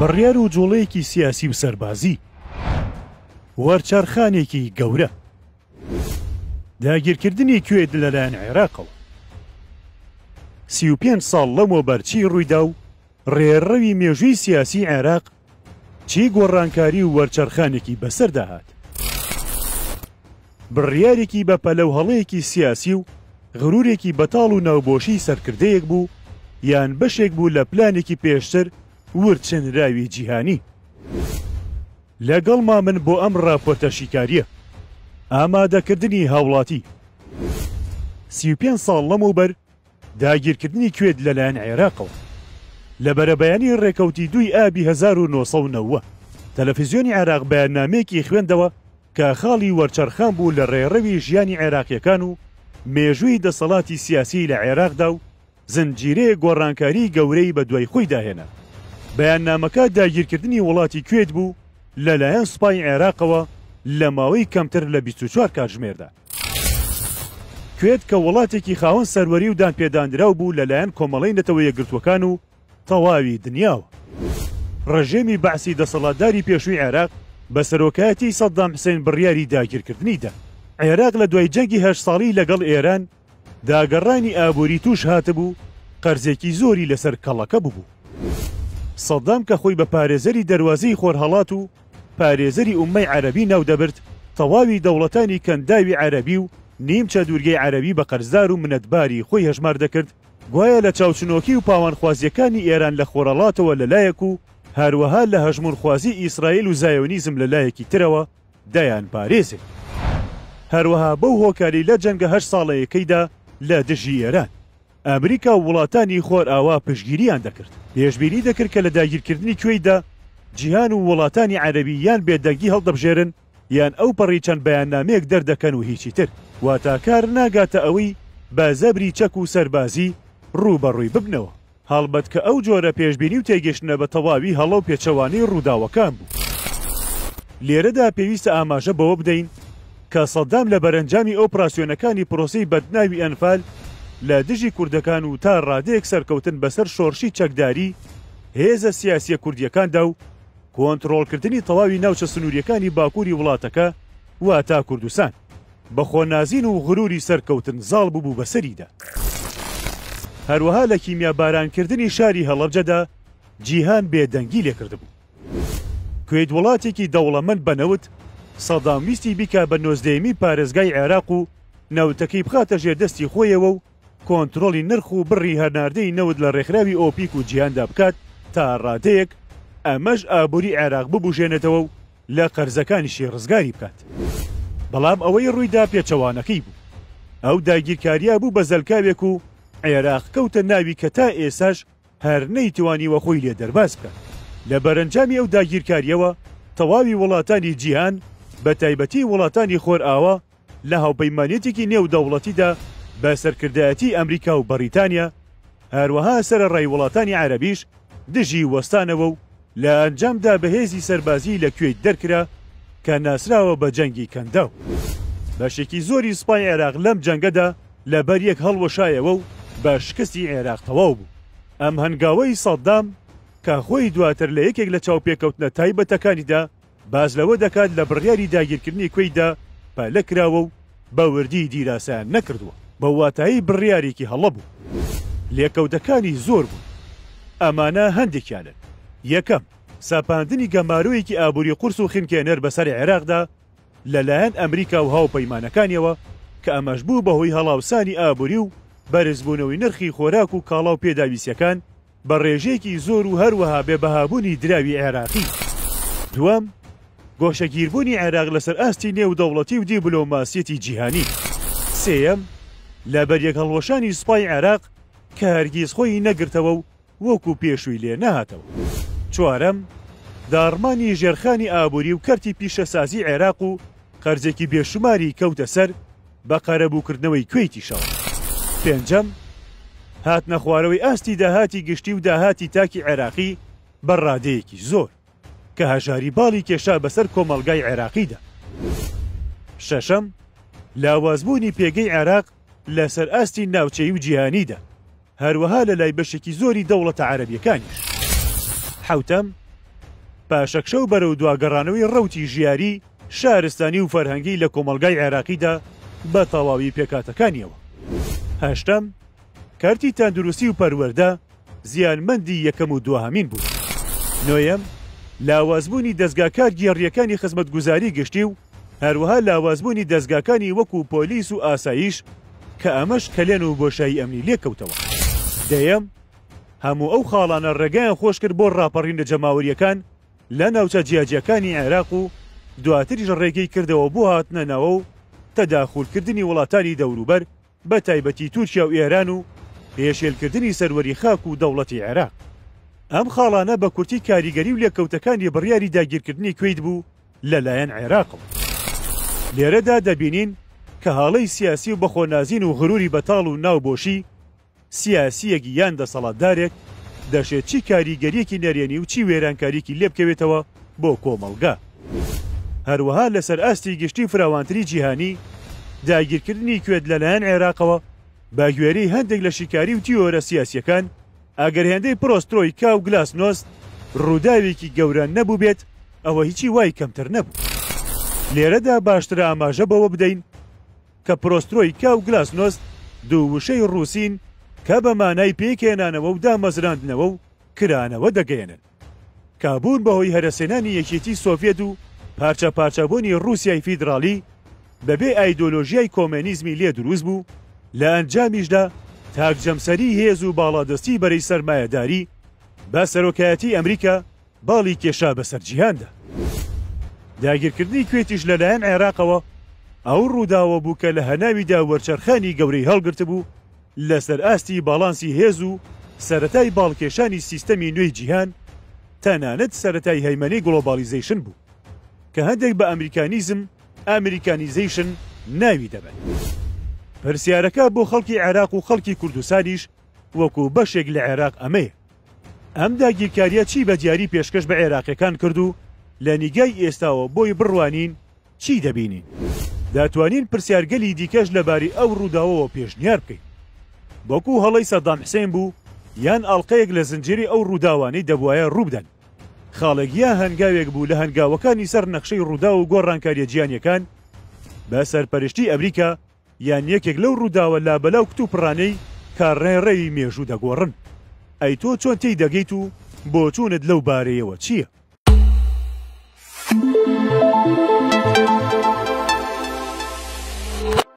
بڕیار و جوڵەیەکی سیاسی و سەربازی. وەرچەرخانێکی گەورە. داگیرکردنی کوێت لەلایەن عێراقەوە. 35 ساڵ لەمەوبەر چی ڕوویدا و ڕێڕەوی مێژووی سیاسی عێراق چی گۆڕانکاری و وەرچەرخانێکی بەسەردا هات؟ بڕیارێکی بەپەلە و هەڵەیەکی سیاسی و غرورێکی بەتاڵ و ناوبۆشی سەرکردەیەک بوو یان بەشێک بوو لە پلانێکی پێشتر ورچنراوی جیهانی؟ لەگەڵما من بۆ ئەم ڕاپۆرتە شیکارییە. ئامادەکردنی هاوڵاتی. 35 ساڵ لەمەوبەر داگیرکردنی کوێت لەلایەن عێراقەوە. لە بەرەبەیانی ڕێکەوتی دووی ئابی 1990، تەلەفزیۆنی عێراق بەیاننامەیەکی خوێندەوە کە خاڵی وەرچەرخان بوو لە ڕێڕەوی ژیانی عێراقییەکان و مێژووی دەسەڵاتی سیاسی لە عێراقدا و زنجیرەیەک گۆڕانکاریی گەورەی بەدوای خۆیدا هێنا. بەیاننامەکە داگیرکردنی وڵاتی کوێت بوو لەلایەن سوپای عێراقەوە لە ماوەی کەمتر لە 24 کاتژمێردا. کوێت کە وڵاتێکی خاوەن سەروەری و دانپێدانراو بوو لەلایەن کۆمەڵەی نەتەوە یەکگرتووەکان و تەواوی دنیاوە. ڕژێمی بەعسی دەسەڵاتداری پێشووی عێراق بە سەرۆکایەتیی سەدام حسێن بڕیاری داگیرکردنی دا. عێراق لە دوای جەنگی هەشت ساڵی لەگەڵ ئێران، داگەڕانی ئابووری تووش هاتبوو، قەرزێکی زۆری لەسەر کەڵەکە ببوو. سەدام کە خۆی بە پارێزەری دەروازەی خۆرهەڵات و پارێزەری ئوممەی عەرەبی ناودەبرد، تەواوی دەوڵەتانی کەنداوی عەرەبی و نیمچە دوورگەی عەرەبی بە قەرزدار و منەتباری خۆی هەژمار دەکرد، گوایە لە چاوچنۆکی و پاوانخوازییەکانی ئێران لە خۆرەڵاتەوە لە لایەک و هەروەها لە هەژموونخوازی ئیسرائیل و زایۆنیزم لە لایەکی ترەوە دەیانپارێزێ. هەروەها بەو هۆکارەی لە جەنگە هەشت ساڵەیەکەیدا لە دژی ئێران، ئەمریکا و وڵاتانی خۆرئاوا پشتگیریان دەکرد، پێشبینی دەکرد کە لە داگیرکردنی کوێیتدا جیهان و وڵاتانی عەرەبی یان بێدەنگی هەڵدەبژێرن یان ئەوپەڕی چەند بەیاننامەیەک دەردەکەن و هیچی تر، واتا کار ناگاتە ئەوەی بە زەبری چەک و سەربازی ڕووبەڕووی ببنەوە. هەڵبەت کە ئەو جۆرە پێشبینی و تێگەشتنە بە تەواوی هەڵە و پێچەوانەی ڕووداوەکان بوو. لێرەدا پێویستە ئاماژە بەوە بدەین کە سەدام لە بەرەنجامی ئۆپراسیۆنەکانی پرۆسەی بەدناوی ئەنفال لە دژی کوردەکان و تا ڕادەیەک سەرکەوتن بەسەر شۆڕشی چەکداری هێزە سیاسیە کوردیەکاندا و کۆنتڕۆڵکردنی تەواوی ناوچە سنووریەکانی باکووری وڵاتەکە واتا کوردستان بە خۆنازین و غروری سەرکەوتن زاڵ ببوو بەسەریدا. هەروەها لە کیمیابارانکردنی شاری هەڵەبجەدا جیهان بێدەنگی لێکردبوو. کوەیت وڵاتێکی دەوڵەمەند بە نەوت، سەدام ویستی بیکا بە نۆزدەیەمین پارێزگای عێراق و نەوتەکەی بخاتە ژێر دەستی خۆیەوە و کۆنترۆڵی نرخ و بڕی هەناردەی نەوت لە ڕێکخراوی ئۆپیک و جیهاندا بکات تا ڕادەیەک ئەمەش ئابووری عێراق ببوژێنێتەوە و لە قەرزەکانیشی ڕزگاری بکات. بەڵام ئەوەی ڕوویدا پێچەوانەکەی بوو. ئەو داگیرکارییە بوو بە زەلکاوێک و عێراق کەوتە ناوی کە تا ئێستاش هەر نەیتوانیوە خۆی لێ دەرباز بکات. لە بەرەنجامی ئەو داگیرکارییەوە تەواوی وڵاتانی جیهان بە تایبەتی وڵاتانی خۆرئاوا لە هاوپەیمانیەتێکی نێودەوڵەتیدا بە سەرکردایەتی ئەمریکا و بەڕیتانیا، هەروەها سەرەڕای وڵاتانی عەرەبیش دژی وەستانەوە و لە ئەنجامدا بە هێزی سەربازی لە کوێیت دەرکرا کە ناسراوە بە جەنگی کەنداو. بەشێکی زۆری سوپای عێراق لەم جەنگەدا لەبەریەک هەڵوەشایەوە و بە شکستی عێراق تەواو بوو. ئەم هەنگاوەی سەدام کە خۆی دواتر لە یەکێک لە چاوپێکەوتنە تایبەتەکانیدا باس لەوە دەکات لە بڕیاری داگیرکردنی کوەیتدا پەلە کراوە و بە وردی دیراسەیان نەکردووە، بە واتایی بڕیارێکی هەڵە بوو. لێکەوتەکانی زۆر بوون، ئەمانە هەندێکیانن، یەکەم، سەپاندنی گەمارۆیەکی ئابووری قورس و خنکێنەر بەسەر عێراقدا لەلایەن ئەمریکا و هاوپەیمانەکانیەوە، کە ئەمەش بوو بەهۆی هەڵاوسانی ئابووری و بەرزبوونەوەی نرخی خۆراک و کاڵا و پێداویستیەکان بە ڕێژەیەکی زۆر و هەروەها بێ بەهابوونی دراوی عێراقی. دووەم، گۆشەگیربوونی عێراق لەسەر ئاستی نێودەوڵەتی و دیبلۆماسیەتی جیهانی. سێیەم، لەبەریەکهەڵوەشانی سوپای عێراق کە هەرگیز خۆی نەگرتەوە و وەکو پێشووی لێ نەهاتەوە. چوارەم، داڕمانی ژێرخانی ئابووری و کەرتی پیشەسازی عێراق و قەرزێکی بێشوماری کەوتە سەر بە قەرەبووکردنەوەی کوەیتیشەوە. پێنجەم، هاتنەخوارەوەی ئاستی داهاتی گشتی و داهاتی تاکی عێراقی بە ڕادەیەکی زۆر، کە هەژاری باڵی کێشا بەسەر کۆمەڵگای عێراقیدا. شەشەم، لاوازبوونی پێگەی عێراق لەسەر ئاستی ناوچەیی و جیهانیدا، هەروەها لەلای بەشێکی زۆری دەوڵەتە عەرەبییەکانیش. حەوتەم، پاشەکشە و بەرەو دواگەڕانەوەی ڕەوتی ژیاری، شارستانی و فەرهەنگی لە کۆمەڵگای عێراقیدا بە تەواوی پێکهاتەکانیەوە. هەشتەم، کەرتی تەندروستی و پەروەردە زیانمەندی یەکەم و دواهەمین بوون. نۆیەم، لاوازبوونی دەزگا کارگێڕییەکانی خزمەتگوزاری گشتی و هەروەها لاوازبوونی دەزگاکانی وەکو پۆلیس و ئاسایش کە ئەمەش کەلێن و بۆشایی ئەمنی لێکەوتەوە. دەیەم، هەموو ئەو خاڵانە ڕێگایان خۆشکرد بۆ ڕاپەڕینە جەماوەرییەکان لە ناوچە جیاجیاکانی عێراق و دواتریش ڕێگەی کردەوە بۆ هاتنە ناوە و تەداخولکردنی وڵاتانی دەوروبەر بە تایبەتی تورکیا و ئێران و پێشێلکردنی سەروەری خاک و دەوڵەتی عێراق. ئەم خاڵانە بە کورتی کاریگەری و لێکەوتەکانی بڕیاری داگیرکردنی کوەیت بوو لە لایەن عێراقەوە. لێرەدا دەبینین کە هاڵەی سیاسی و بەخۆنازین و غروری بەتاڵ و ناو بۆشی سیاسییەک یان دەسەڵاتدارێک دەشێت چی کاریگەرییەکی نەرێنی و چی وێرانکارییەکی لێبکەوێتەوە بۆ کۆمەڵگا. هەروەها لەسەر ئاستی گشتی و فراوانتری جیهانی، داگیرکردنی کوێت لەلایەن عێراقەوە، بە گوێرەی هەندێک لە شیکاری و تیۆرە سیاسییەکان، ئەگەر هێندەی پرۆسترۆیکا و گلاسنۆست ڕووداوێکی گەورە نەبووبێت، ئەوە هیچی وای کەمتر نەبوو. لێرەدا باشترە ئاماژە بەوە بدەین، کە پرۆسترۆیکا و گلاسنۆست دوو وشەی ڕووسین کە بە مانای پێکهێنانەوە و دامەزراندنەوە و کرانەوە دەگەیەنن. کە بوون بە هۆی هەرەسهێنانی یەکێتی سۆڤیەت و پارچەپارچەبوونی ڕووسیای فیدراڵی بەبێ ئایدۆلۆژیای کۆمێنیزمی لێ دروست بوو، لە ئەنجامیشدا تاکجەمسەری هێز و باڵادەستی بەرەی سەرمایەداری بە سەرۆکایەتی ئەمریکا باڵی کێشا بەسەر جیهاندا. داگیرکردنی کوێتیش لەلایەن عێراقەوە ئەو ڕووداوە بوو کە لە هەناویدا وەرچەرخانی گەورەی هەڵگرتبوو لەسەر ئاستی باڵانسی هێز و سەرەتای باڵکێشانی سیستەمی نوێی جیهان، تەنانەت سەرەتای هەیمەنەی گڵۆباڵیزەیشن بوو کە هەندێک بە ئەمریکانیزم، Americanization، ناوی دەبەن. پرسیارەکە بۆ خەڵکی عێراق و خەڵکی کوردستانیش وەکو بەشێک لە عێراق ئەمەیە، ئەم داگیرکارییە چی بە دیاری پێشکەش بە عێراقیەکان کرد و لە نیگای ئێستاوە بۆی بڕوانین چی دەبینین؟ دەتوانین پرسیارگەلی دیکەش لەبارەی ئەو ڕووداوەوە پێشنیار بکەین. وەکو هەڵەی سەدام حسێن بوو یان ئاڵقەیەک لە زنجیرەی ئەو ڕووداوانەی دەبوایە ڕووبدەن، خاڵێک یا هەنگاوێک بوو لە هەنگاوەکانی سەر نەخشەی ڕووداو و گۆڕانکارییە جیهانیەکان بە سەرپەرشتی ئەمریکا یان یەکێک لەو ڕووداوە لابەلا و کتوپڕانەی کە ڕێڕەوی مێژوو دەگۆڕن. ئەی تۆ چۆن تێی دەگەیت و بۆچوونت لەو بارەیەوە چییە؟